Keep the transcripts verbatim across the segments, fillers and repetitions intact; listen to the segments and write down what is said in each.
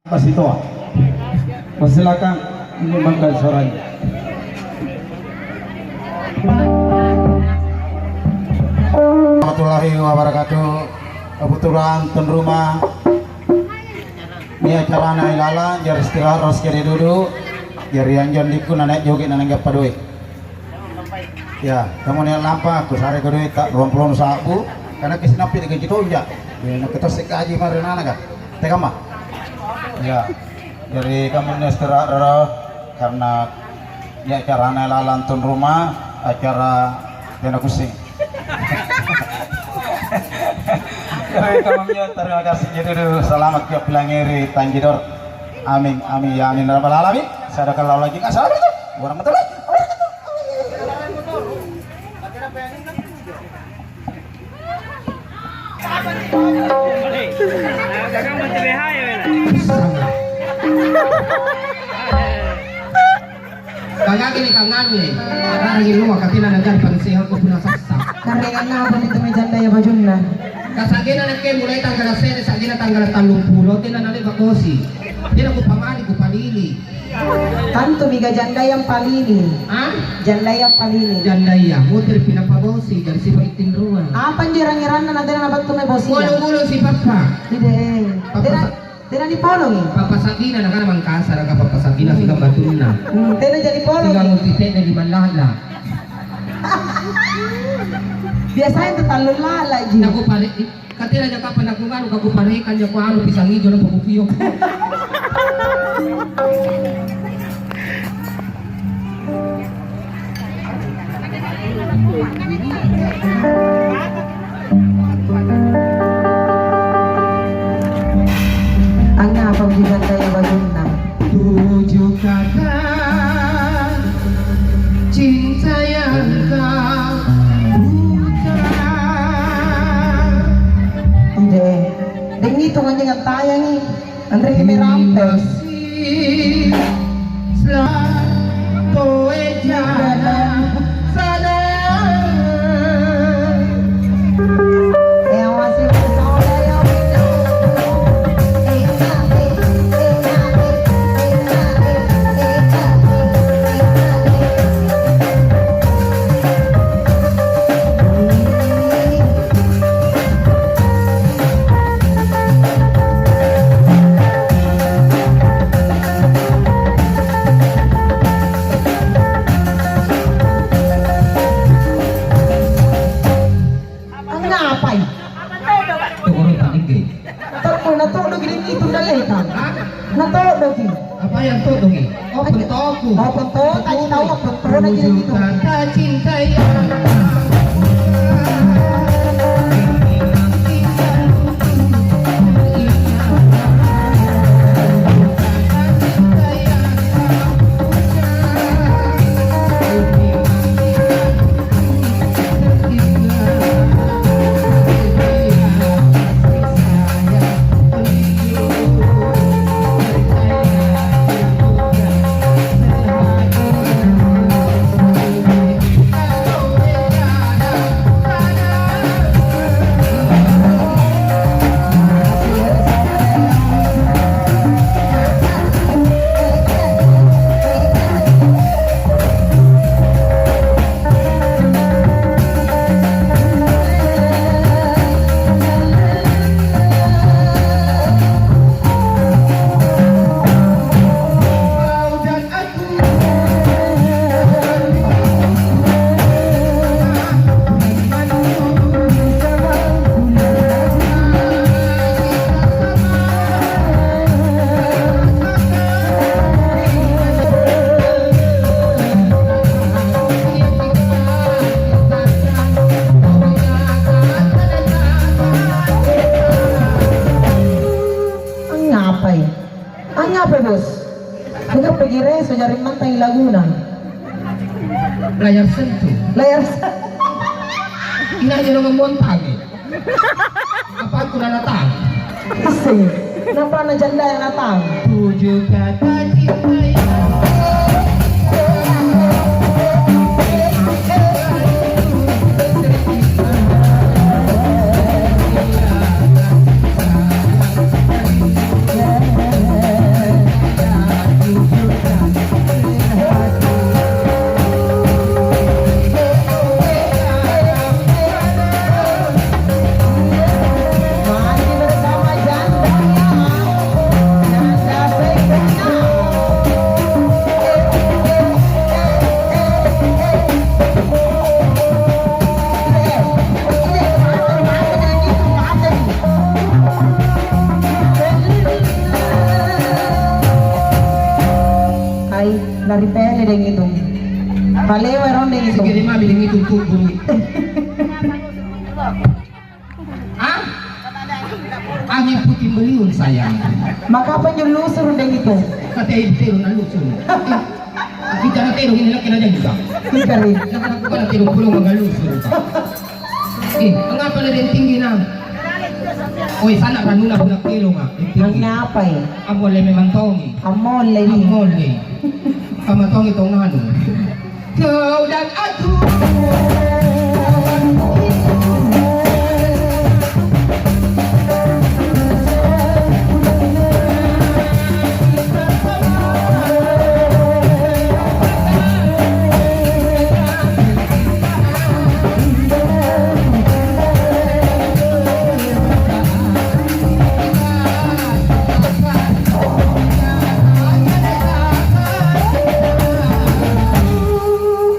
Masitoa. Persilakan, ini mangkali suaranya. Warahmatullahi wabarakatuh. Kebetulan tuan rumah, ini acarana ilalang, jari istirahat ros kede duduk. Jari anjo andikku nanaik joget nananggappa doe'. Ya, kamu nia' lampa, kusareko doe' ta' ruampulo sa'bu, karena kisinappi' digaji tonja'. Ya, nakuttosse' gaji mae ri ananaka. Tekamma? Ya, jari kamu nia' istirahat rero, karena nia' acarana ilalang tuan rumah, acara tena kussing. Jari kamu nia', terima kasih. Jadi, duh, selamat kiappilangngeri, tanji doro'. Amin, amin, ya amin, ya rabbal alamin. Sadaqallahul azim. Assalamualaikum warahmatullahi wabarakatuh. Kagaki ni kangnganu, eh. A'rarangi linoa, katina nagari pansehako punna sassa. Karaenganna apa mintu mae jandaya bajunna? Kasa'genna nakke mulai tanggala' se're sa'genna tanggala' tallumpulo, tena nale'ba' bosi. Tena kupamali, kupalili. Tantumi ga jandaya ampalili. Ah? Jandaya ampalili. Jandaya, mutirpi napabosi, jari sipa' tinroa. Apa anjo erang-eranna natena nabattu mae bosia? Bulu-bulu sipappa. Ide. Pappa Tena, sa- tena nipolongi? Pappa sa'bina nakana Mangkasara, ka pappa sa'bina sigang batunna. Hmm, tena jadi polongi. Sigang muti tena di malla'la. Biasanya tu tallung la'la ji. Nakupare-, Katena jako apa nakunganu, kakuparekan jako anu pisang ijo nampa kukio. Angngapa ujinanta ia bajunna? Tuju kata cinta yang kau ucapkan. Inde, dengi tu anjing tayangi, anreki merampe. Masih selalu toe jalan. Angngapai? Tokoro paninggi. Tokoro na todong gini itu daleta. Hah? Na todong ki. Apa yang todong ki? Oh, pentoku. Oh, pentok. Tadi tahu apa? Pernah gini itu. Kata cinta yang Angngapai? Angngapai, Bos? Angngapai kireso jari mantangi laguna? Layar sentuh. Layar se- Inai jero ngammontangi. Apa aku na natang? Isse, napa na janda yang natang? Tujuh kata cinta yang Ri pele deng itu. Palewa rondeng itu. Sikiri mami deng itu tubuh. Ah? Angin puting beliung, sayang. Maka apa njo lusur deng itu? Kata itu terus na lusur. Kita na terus ini laki na jaga. Kita ri. Kita na terus pulang mangga lusur. Eh, angngapa na deng tinggi na? Oi, sana ranuna punna kelonga. Angngapa, eh? Ammolle memang tongi. Ammolle, iya. Ammolle. Sama tongi tonganu. Kau dan aku.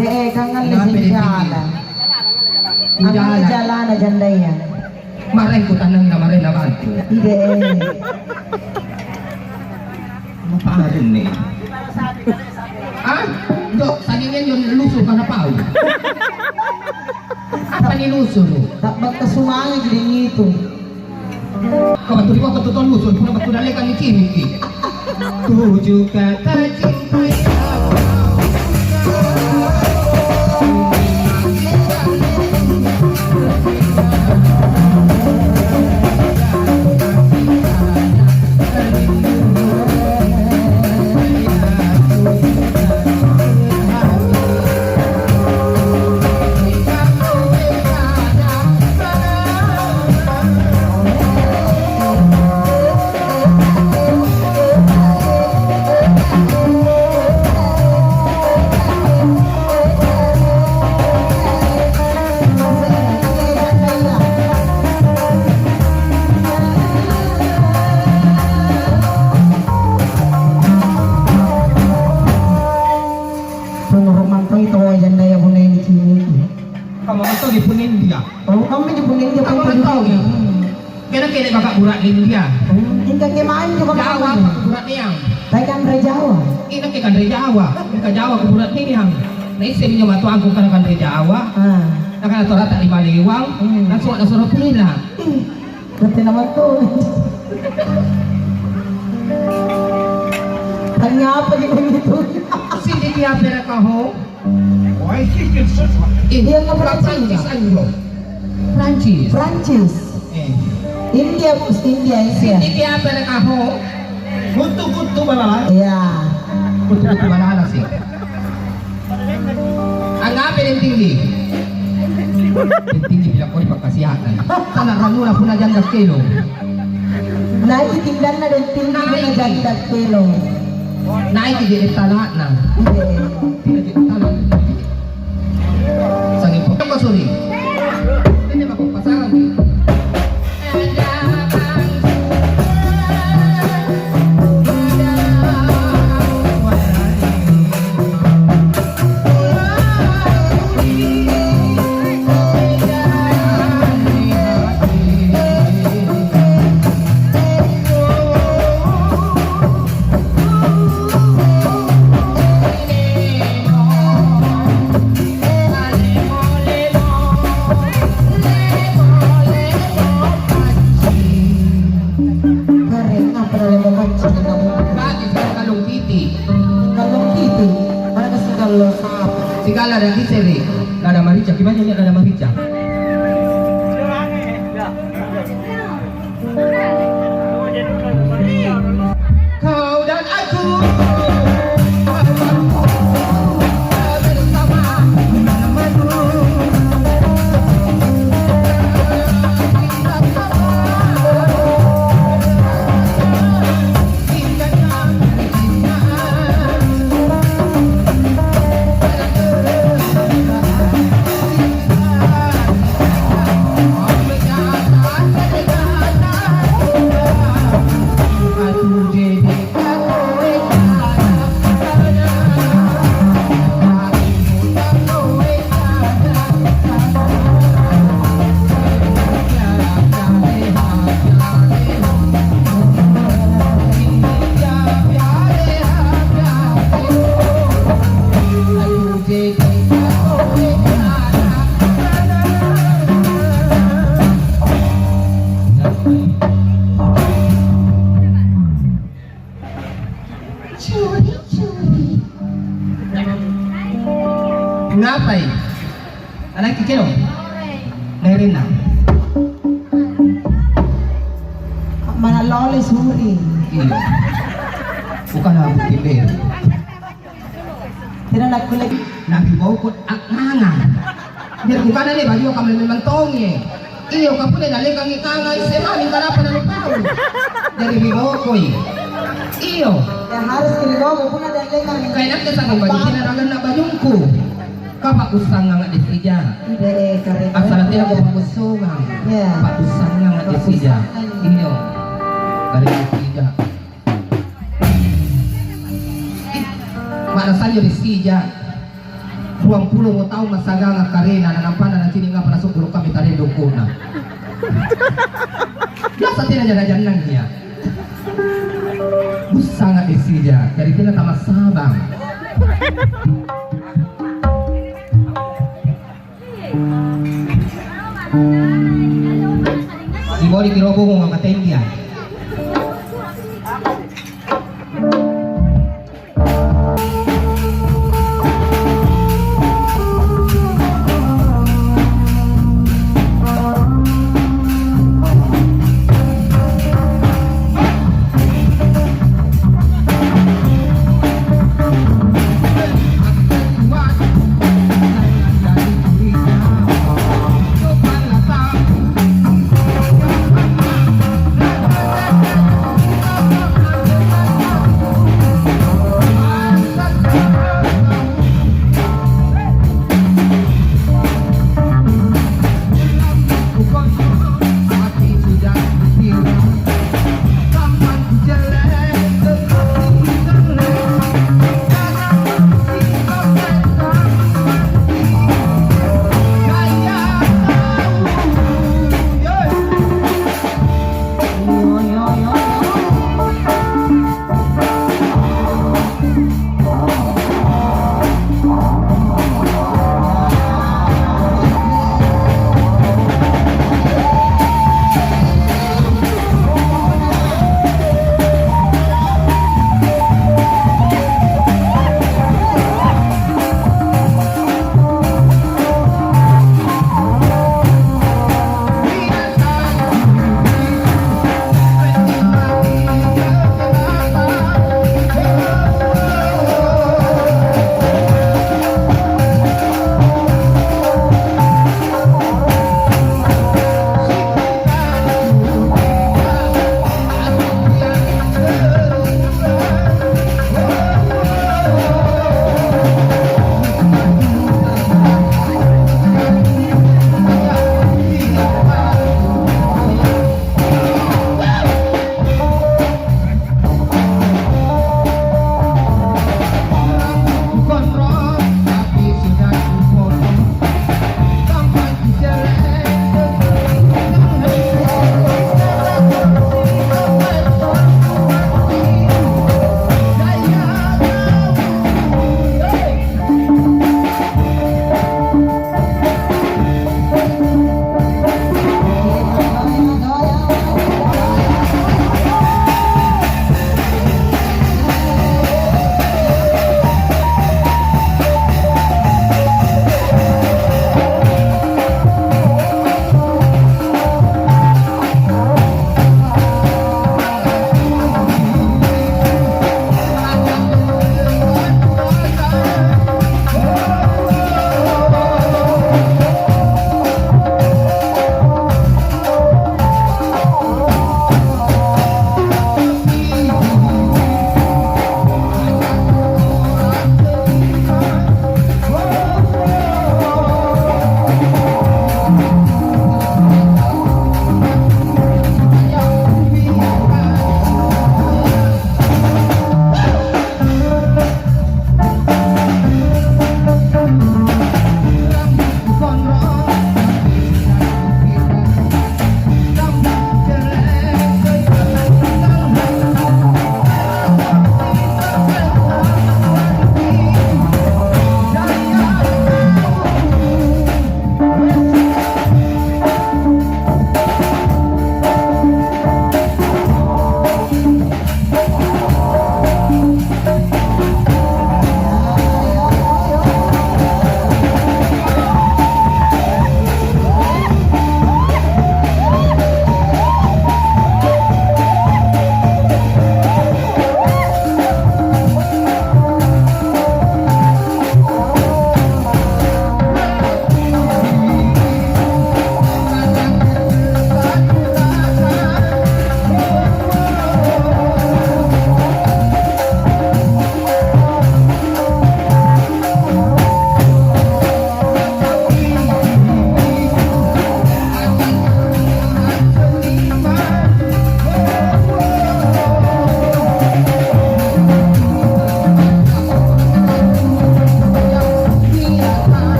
Te'e, kangalle sejala. Angalle jalana jandaya. Maraeng kutanangi na maraeng nabantu. Ide. Apa arunne? Ah? Dok, sangingnya nyo lusur kana pau. Apa ni lusur? Tak bakka sumanga jadi ngitu. Kau battu ri kota tu tau lusur, punna battu dallekangi cimiki. Tujuh kata cinta yang Punna rumantoi tau jandaya punna nicini'. Kamma mantong punna India. Oh, kamma ji punna India, kamma punna mantong. India. Hmm. Kena kene baka bura'ne India. Hmm, inggangge manjo baka Jawa bura'ne. Apa bura'ne yang? Tae kanre Jawa. Ina ke kanre Jawa. Mingka Jawa ke bura'ne yang. Na isse minjo matuangku kana kanre Jawa. Ah. Nakana torata ri Malewang. Hmm. Langsung nasuro pila. Ih, kete nama tu. Tanya apa gitu gitu. Sini dia pera kaho. Iya, nggak pernah Prancis, Prancis. Prancis. Eh. India, Bos, India, India. Sini dia apa nak kaho? Kutu-kutu balala. Iya. Kutu-kutu balala sih. Anggape deng tinggi? Deng tinggi pila kodi pakkasiatan. Tana rannuna punna janda kelo. Naiki tindanna deng tinggi punna janda kelo. Naiki jadi talakna. Iya. Tidak jadi talak. Sanging pokoknya suri. Ini mah pasangan. Kare apa na lemo paccing na bumbu? Bagi sekarang kallong piti. Kallong piti? Mana si kallong sapa? Sigala ada di seri. Lada marica, gimana nya lada marica? Kau dan aku. Curi-curi. Ngapai? Anakki keo? Naerenna. Mana lole suri. Iya. Bukan aku tipe. Tena nakkulle. Nabi boko aknganga. Biar kukana nih baju kamu memang tongi. Iyo, kapune nalekangi kanga isse mami kanapa nanupau. Jadi ribokoi. Iyo. Ya harus riboko puna nalekangi. Kainaknya sangi baju pina raganna bajungku. Kapa ussangang di sija. Iya, eh, kare. Asal tidak mau ussangang. Iya. Pak ussangang di sija. Iyo. Dari sija. Ma'na sanjo ri sija, ruampulo mo taung massaganga karena, na nampana nacini' ngapa nasukuru' kami tareng dongko'na. Biasa tena jana-jannang ia. Bussanga ri sija, jari tena tamassabang. Iboli kirobongo angkatenggia.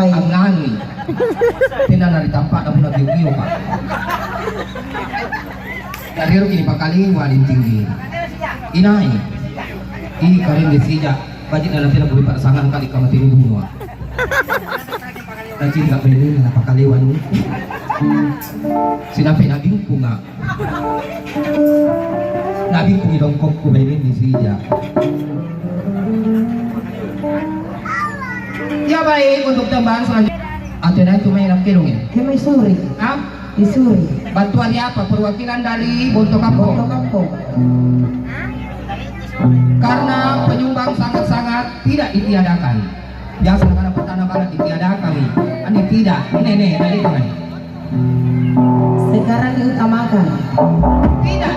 Angngani. Tena na ri tampa'na punna kio-kio, Pak. Jari eroki nipakalewa ri tinggi. Inai. Ih, karaeng Desija. Baji'na natena kulipa' sangang kali kamate nibunua. Nacinta bainenna napakalewa nu. Sinampe nabingkunga. Nabingkungi tongkokku bainenna Desija. Ya baik, untuk tembang selanjutnya. Atau nanti main apa dong ya? Kemae suri. Hah? Isuri. Bantuan siapa? Perwakilan dari Bonto Kampung. Bonto Kampung. Karena penyumbang sangat-sangat tidak ditiadakan. Biasa karena pertanakan ditiadakan. Ini tidak. Ini nih, tadi itu nih. Sekarang diutamakan. Tidak.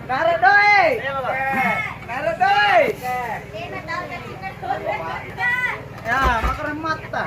Nara doi! Nara doi! Ya, makarang mata.